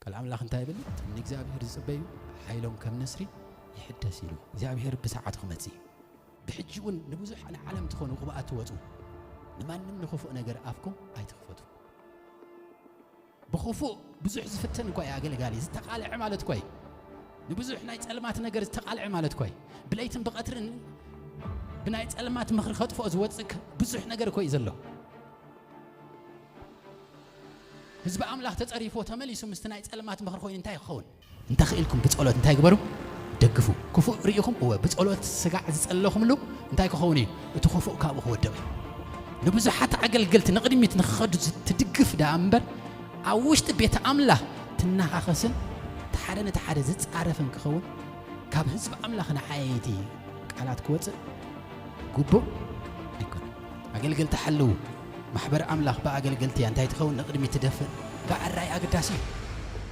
ቃል ኣምላኽ እንታይ ይብል? ንእግዚኣብሔር ዝጽበዩ ሓይሎም ከም ንስሪ ይሕደስ ኢሉ። እግዚኣብሔር ብሰዓቱ ክመጽእ እዩ። ብሕጂ እውን ንብዙሕ ንዓለም ትኾኑ ቅብኣት ትወጹ። ንማንም ንኽፉእ ነገር ኣፍኩም ኣይትኽፈቱ። ብኽፉእ ብዙሕ ዝፍተን እኳ እዩ ኣገልጋሊ፣ ዝተቓልዐ ማለት እኳ እዩ። ንብዙሕ ናይ ጸልማት ነገር ዝተቓልዐ ማለት እኳ እዩ። ብለይትን ብቐትርን ብናይ ጸልማት ምኽሪ ከጥፍኦ ዝወጽእ ብዙሕ ነገር እኮ እዩ ዘሎ። ህዝቢ ኣምላኽ ተጸሪፎ ተመሊሱ ምስቲ ናይ ጸልማት ምኽሪ ኮይኑ እንታይ ክኸውን? እንተኽኢልኩም ብጸሎት እንታይ ግበሩ? ደግፉ። ክፉእ ርኢኹም፣ እወ፣ ብጸሎት ስጋዕ ዝጸለኹምሉ እንታይ ክኸውን እዩ? እቲ ክፉእ ካብኡ ክወድቕ እዩ። ንብዙሓት ኣገልገልቲ ንቕድሚት ንኽኸዱ ዝ-፣ ትድግፍ ደኣ እምበር፣ ኣብ ውሽጢ ቤት ኣምላኽ ትነኻኸስን እቲ ሓደ ነቲ ሓደ ዝጻረፍን ክኸውን ካብ ህዝቢ ኣምላኽ ንዓየይቲ ቃላት ክወጽእ ግቡእ ኣይኮነን። ኣገልገልቲ ሓልዉ። ማሕበር ኣምላኽ ብኣገልገልቲ እያ እንታይ ትኸውን? ንቕድሚት ትደፍእ። ብኣራይ ኣገዳሲ እዩ።